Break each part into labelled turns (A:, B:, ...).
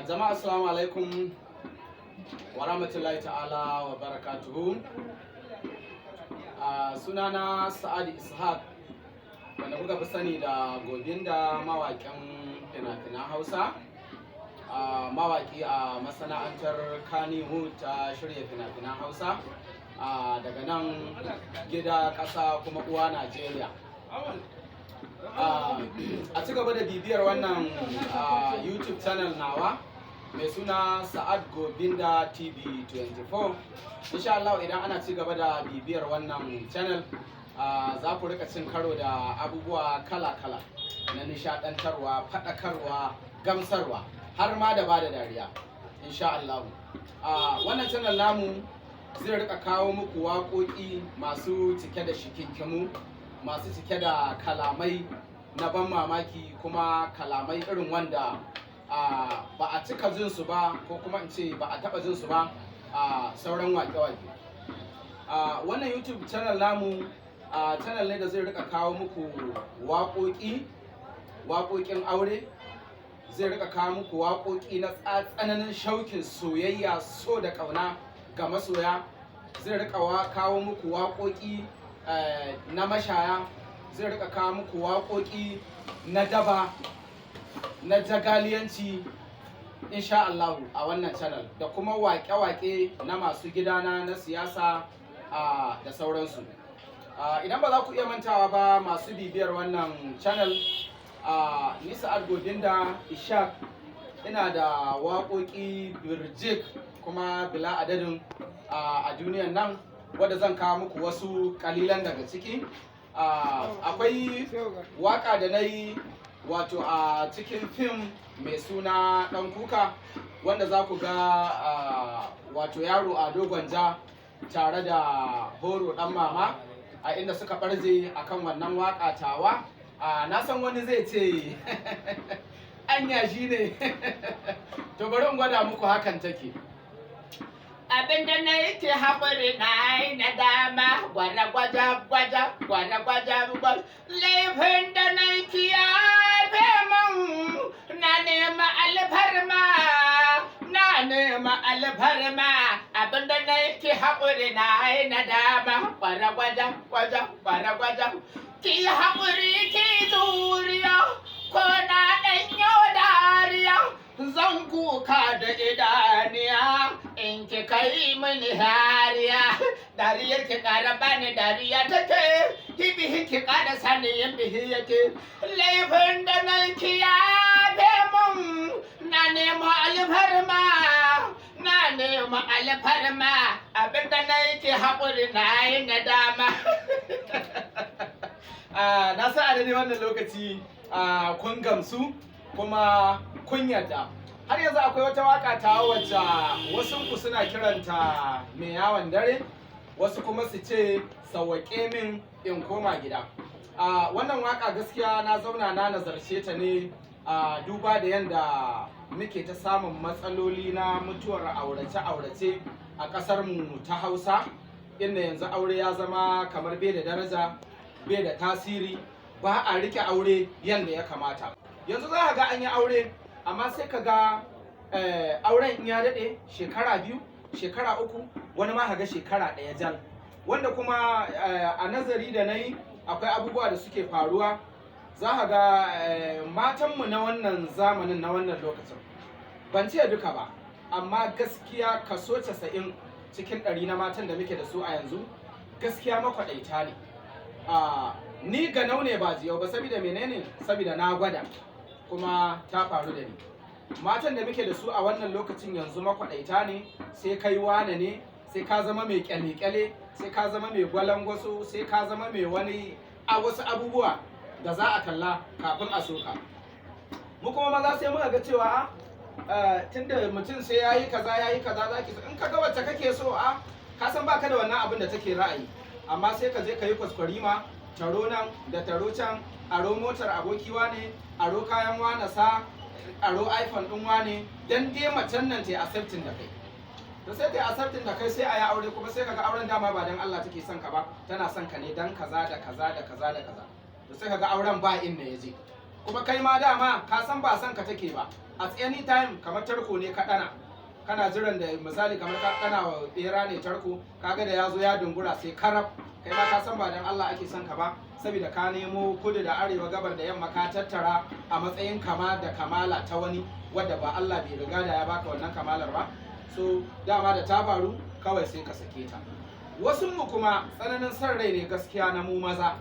A: Jama'a, assalamu alaikum wa rahmatullahi ta'ala wa barakatuhu. Sunana Sa'ad Ishaq, wanda kuka fi sani da Gobinda, mawaƙin fina-finan Hausa, mawaƙi a masana'antar Kannywood ta shirya fina-finan Hausa daga nan gida ƙasa kuma uwa Najeriya. A ci gaba da bibiyar wannan YouTube channel nawa mai suna Sa'ad Gobinda TV 24. Insha Allah, idan ana ci gaba da bibiyar wannan channel, za ku rika cin karo da abubuwa kala-kala na nishadantarwa, faɗakarwa, gamsarwa, har ma da bada dariya. Insha Allah. Wannan channel namu zai rika kawo muku waƙoƙi masu cike da shikinkimu, masu cike da kalamai na ban mamaki, kuma kalamai irin wanda ba a cika jin su ba, ko kuma in ce ba a taɓa jin su ba a sauran waƙe-waƙe. Wannan YouTube channel namu channel ne da zai rika kawo muku waƙoƙi, waƙoƙin aure, zai rika kawo muku waƙoƙi na tsananin shaukin soyayya, so da ƙauna ga masoya, zai rika kawo muku waƙoƙi na mashaya, zai rika kawo muku waƙoƙi na daba, na jagaliyanci, insha Allah, a wannan channel, da kuma waƙe-waƙe na masu gidana na siyasa da sauransu. Idan ba za ku iya mantawa ba, masu bibiyar wannan channel, ni Sa'ad Gobinda Ishaq ina da waƙoƙi birjik kuma bila adadin a duniyan nan, wadda zan kawo muku wasu kalilan daga ciki. Akwai waka da na yi wato a cikin fim mai suna Ɗan Kuka, wanda za ku ga wato yaro a Dogonja tare da Horo Ɗan Mama, a inda suka ɓarje akan wannan waka tawa. Na san wani zai ce, "Anya shi ne?" To, bari in gwada muku hakan take.
B: Abinda na yake haƙuri na yi na dama gwada gwaja gwaja gwada gwaja gwaja, laifin da na yi kiyafe min, na nema alfarma, na nema alfarma. Abinda na yake haƙuri na yi na dama gwada gwaja gwaja gwada gwaja, ki haƙuri ki juriya, ko na ɗanyo dariya, zan kuka da idaniya in ki kai mini hariya. Dariyar ki ƙara bani dariya take hibihi, ki ƙara sani yin bihi yake. Laifin da na kiyafe mun, na nema alfarma, na nema alfarma. Abinda na yake haƙuri na yi nadama.
A: Na sa a daidai wannan lokaci kun gamsu kuma kun yarda. Har yanzu akwai wata waka ta wacce wasu ku suna kiranta Mai Yawon Dare, wasu kuma su ce Sawwaƙe Min In Koma Gida. Wannan waka gaskiya na zauna na nazarce ta ne a duba da yanda muke ta samun matsaloli na mutuwar aurace-aurace a ƙasar mu ta Hausa, inda yanzu aure ya zama kamar bai da daraja, bai da tasiri, ba a rike aure yanda ya kamata. Yanzu za ka ga an yi aure, amma sai ka ga auren in ya daɗe shekara 2, shekara 3, wani ma ka ga shekara 1 jal. Wanda kuma a nazari da na yi, akwai abubuwa da suke faruwa. Za ka ga matanmu na wannan zamanin, na wannan lokacin, ban ce duka ba, amma gaskiya kaso 90% na matan da muke da su a yanzu gaskiya makwaɗaita ne. Ni ganau ne ba jiyau ba. Saboda menene? Saboda na gwada kuma ta faru da ni. Matan da muke da su a wannan lokacin yanzu makwaɗaita ne. Sai kai wane ne, sai ka zama mai kyale-kyale, sai ka zama mai gwalangwaso, sai ka zama mai wani a wasu abubuwa da za a kalla kafin a soka. Mu kuma maza sai muka ga cewa a tunda mutum sai ya yi kaza, ya yi kaza, za ki in ka ga wacce kake so, a ka san baka da wannan abin da take ra'ayi, amma sai ka je ka yi kwaskwarima, taro nan da taro can, aro motar aboki wane, aro kayan wane, sa aro iPhone din wane, dan dai macen nan ta accepting da kai. To, sai ta accepting da kai, sai a yi aure, kuma sai kaga auren dama ba dan Allah take son ka ba, tana son ka ne dan kaza da kaza da kaza da kaza. To, sai kaga auren ba inda ya je. Kuma kai ma dama ka san ba san ka take ba. At any time kamar tarko ne ka ɗana, kana jiran da, misali, kamar ka ɗana wa bera ne tarko, kaga da ya zo ya dungura sai karab. Kai ma ka san ba dan Allah ake son ka ba, saboda ka nemo kudu da arewa, gabar da yamma, ka tattara a matsayin kama da kamala ta wani wadda ba Allah bai riga da ya baka wannan kamalar ba. So dama da ta faru kawai sai ka sake ta. Wasu mu kuma tsananin son rai ne gaskiya na mu maza.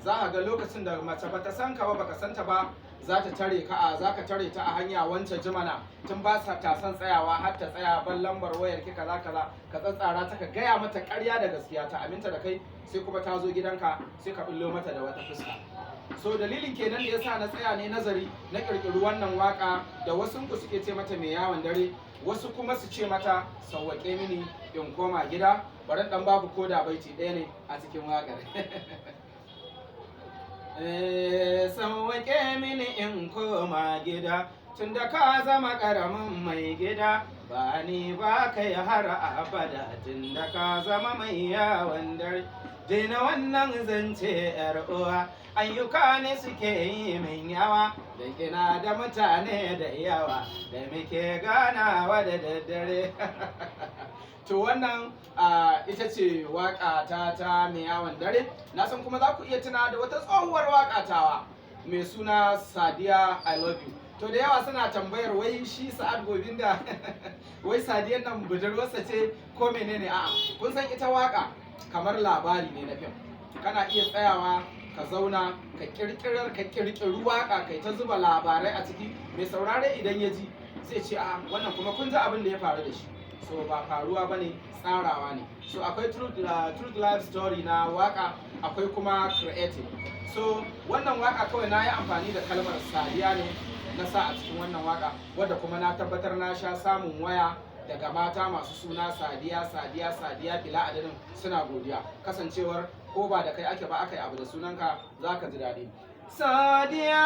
A: Za a ga lokacin da mace bata san ka ba, baka san ta ba, za ta tare ka a za ka tare ta a hanya, "Wancan jimana," tun ba sa ta son tsayawa har ta tsaya, "Ban lambar wayar ki," kaza kaza, ka tsatsara ta, ka gaya mata ƙarya da gaskiya, ta aminta da kai. Sai kuma ta zo gidanka sai ka bullo mata da wata fuska. So dalilin kenan da yasa na tsaya ne nazari na kirkiri wannan waka da wasu ku suke ce mata mai yawon dare, wasu kuma su ce mata sauwaƙe mini in koma gida. Bari dan babu koda baiti ɗaya ne a cikin wakar. Sauwaƙe mini in koma gida, tunda ka zama ƙaramin mai gida, ba ni ba kai har abada, tunda ka zama mai yawon dare. Daina wannan zance, yar uwa, ayyuka ne suke yi min yawa, da ina da mutane da yawa da muke ganawa da daddare. To wannan ita ce waka ta ta mai yawon dare. Na san kuma za ku iya tuna da wata tsohuwar waka tawa mai suna "Sadiya I Love You". To da yawa suna tambayar wai shi Sa'ad Gobinda, wai Sadiyan nan budurwarsa ce ko menene? A'a, kun san ita waka kamar labari ne na fim. Kana iya tsayawa ka zauna ka kirkirar ka kirkiri waka, kai ta zuba labarai a ciki. Mai saurare idan ya ji zai ce, "A wannan kuma kun ji abin da ya faru da shi." So ba faruwa bane, tsarawa ne. So akwai truth life story na waka, akwai kuma creative. So wannan waka kawai na yi amfani da kalmar Sadiya ne na sa a cikin wannan waka, wadda kuma na tabbatar na sha samun waya daga mata masu suna Sadiya, Sadiya, Sadiya bila adadin, suna godiya kasancewar ko ba da kai ake ba, aka yi abu da sunanka, za ka ji daɗi. Sadiya,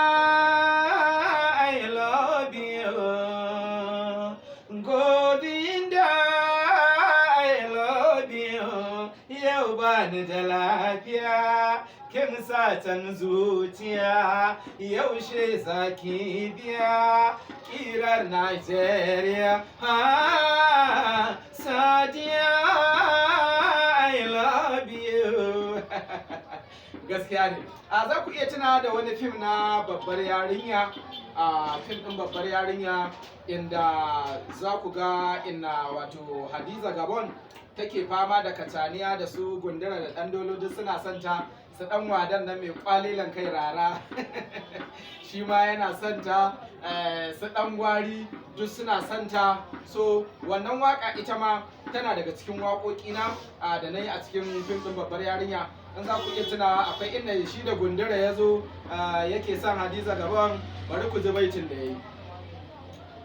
A: I love you. Govinda, I love you. Yau ba ni da lafiya, kin satan zuciya, yaushe zaki biya kirar Najeriya? Ah, Sadiya, I love you. Gaskiya ne. A za ku iya tuna da wani fim na Babbar Yarinya, a fim ɗin Babbar Yarinya, inda za ku ga inna, wato Hadiza Gabon, take fama da kacaniya da su Gundura da ɗan Dolo, duk suna son ta. Su ɗan wadan nan mai kwalilan kai rara, shi ma yana son ta. Su ɗan gwari duk suna son ta. So wannan waka ita ma tana daga cikin waƙoƙina da na yi a cikin fim ɗin Babbar Yarinya. In za ku iya tunawa, akwai inda shi da Gundura ya zo yake son Hadiza Gabon. Bari ku ji baitin da ya yi.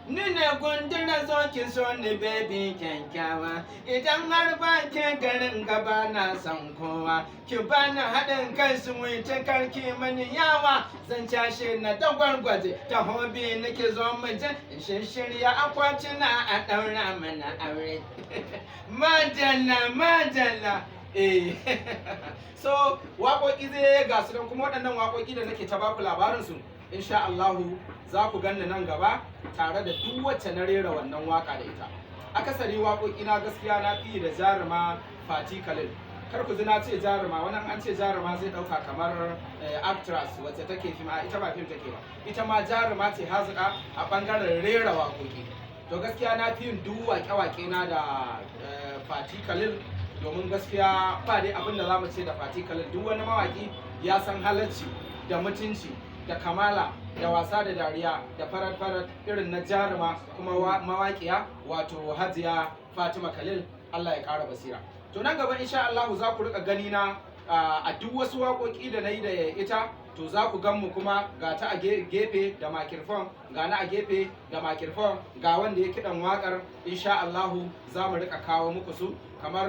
B: Ni ne Gundura, zo ki so ni, baby kyakkyawa. Idan har ba ke garin gaba na san kowa. Ki bani haɗin kai su wuce, karki mani yawa. Zan cashe na dagwargwaje ta hobi nake, zo mu je in shirya akwatina a ɗaura mana aure. Madalla, madalla.
A: So waƙoƙi zai ga su don kuma waɗannan waƙoƙi da nake ta baku labarin su, insha Allahu za ku ganni nan gaba tare da duk wacce na rera wannan waka da ita. Akasari waƙoƙi na gaskiya na fi da jaruma Fati Khalil. Kar ku ji na ce jaruma, wannan an ce jaruma zai ɗauka kamar actress wacce take fim. A ita ba fim take ba, ita ma jaruma ce hazika a ɓangaren rera waƙoƙi. To gaskiya na fi yin duk waƙe-waƙe na da Fati Khalil, domin gaskiya ba dai abin da za mu ce da Fati Khalil. Duk wani mawaƙi ya san halacci da mutunci da kamala da wasa da dariya da farar-farar irin na jaruma kuma mawaƙiya, wato Hajiya Fatima Khalil. Allah ya ƙara basira. To nan gaba insha Allah za ku rika gani na a duk wasu waƙoƙi da na yi da ita. To za ku gan mu kuma ga ta a gefe da microphone, ga na a gefe da microphone, ga wanda ya kiɗan waƙar. Insha Allahu za mu rika kawo muku su, kamar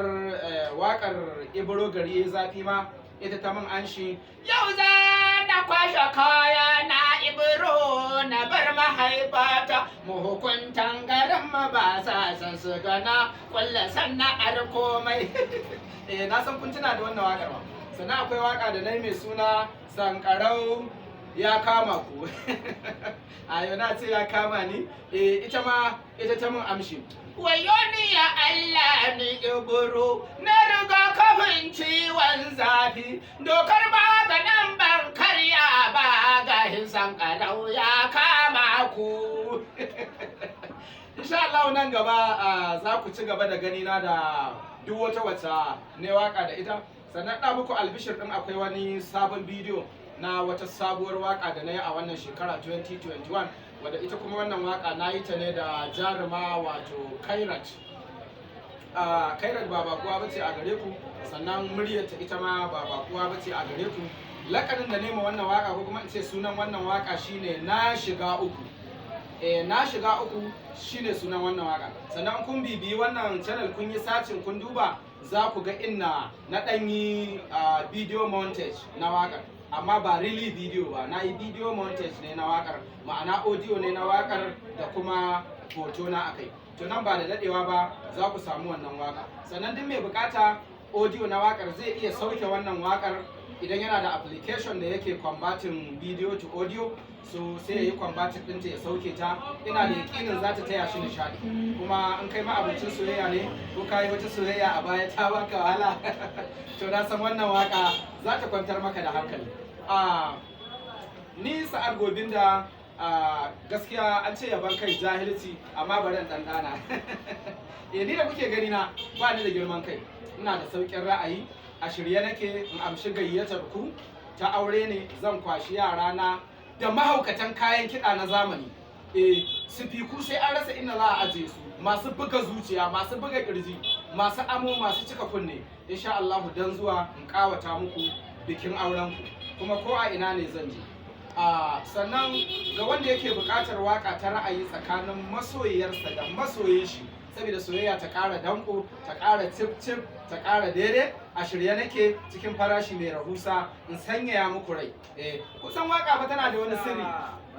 A: waƙar Ibro Gari Ya Zafi ma ita ta min anshi.
B: Yau za na kwashe kaya na, Ibro, na bar mahaifata. Mahukuntan garin ma ba sa san su gana kulla sana'ar komai.
A: Eh, na san kun tuna da wannan waƙar ba. Sannan akwai waƙa da na yi mai suna Sankarau. Ya kama ku. Ayo, na ce ya kama ni. Eh, ita ma ita ta mun amshi.
B: Wayo ni ya Allah, ni iburu na riga kafin ciwon zafi, dokar maganin ban karya ba, ga hisan karau ya kama ku.
A: Insha Allah nan gaba za ku ci gaba da gani na da duk wata wata ne waka da ita. Sannan da muku albishir din, akwai wani sabon bidiyo na wata sabuwar waka da na yi a wannan shekara 2021, wadda ita kuma wannan waka na yi ta ne da jaruma, wato Kairat. Kairat ba bakuwa bace a gare ku, sannan muryarta ita ma ba bakuwa bace a gare ku. Lakanin da nema wannan waka, ko kuma in ce sunan wannan waka, shine "Na Shiga Uku". Eh, "Na Shiga Uku" shine sunan wannan waka. Sannan kun bibiyi wannan channel, kun yi searching, kun duba, za ku ga inna na ɗan yi video montage na wakar, amma ba really video ba. Na yi video montage ne na wakar, ma'ana audio ne na wakar da kuma hoto na akai. To, nan ba da dadewa ba za ku samu wannan waka. Sannan duk mai bukata audio na wakar zai iya sauke wannan wakar idan yana da application da yake converting video to audio. So sai ya yi converting ɗinta ya sauke ta. Ina da yakinin za ta taya shi nishaɗi. Kuma in kai ma'abucin soyayya ne, ko ka yi wata soyayya a baya ta baka wahala, to na san wannan waka za ta kwantar maka da hankali. Ni Sa'ad Gobinda, gaskiya an ce yaban kai jahilci, amma bari in ɗanɗana. Eh, ni da kuke gani na, ba ni da girman kai, ina da sauƙin ra'ayi. A shirye nake in amshi gayyatar ku ta aure ne. Zan kwashi yara na da mahaukatan kayan kiɗa na zamani, eh, sifiku sai an rasa inda za a ajiye su, masu buga zuciya, masu buga kirji, masu amo, masu cika kunne, insha Allahu, dan zuwa in kawata muku bikin auren ku, kuma ko a ina ne zan je. Sannan ga wanda yake buƙatar waka ta ra'ayi tsakanin masoyiyarsa da masoyin shi, saboda soyayya ta ƙara danko, ta ƙara cip cip, ta ƙara daidai, a shirye nake cikin farashi mai rahusa in sanyaya muku rai. Eh, kusan waka fa tana da wani sirri.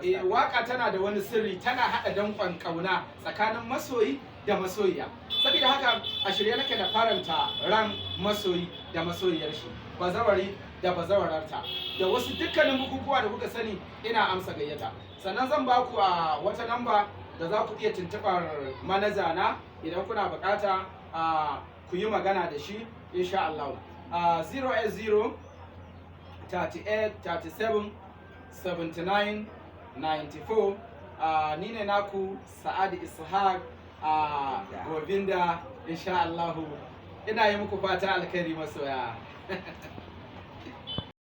A: Eh, waka tana da wani sirri, tana haɗa dankon ƙauna tsakanin masoyi da masoyiya. Saboda haka a shirye nake da faranta ran masoyi da masoyiyar shi, bazawari da bazawararta, da wasu dukkanin bukukuwa da kuka sani, ina amsa gayyata. Sannan zan baku a wata namba da za ku iya tuntuɓar manaja na idan kuna bukata a ku yi magana da shi, insha Allah. 080 38 37 79 94. Ni ne naku Sa'adu Ishaq a Gobinda, insha Allahu. Ina yi muku fata alkhairi, masoya.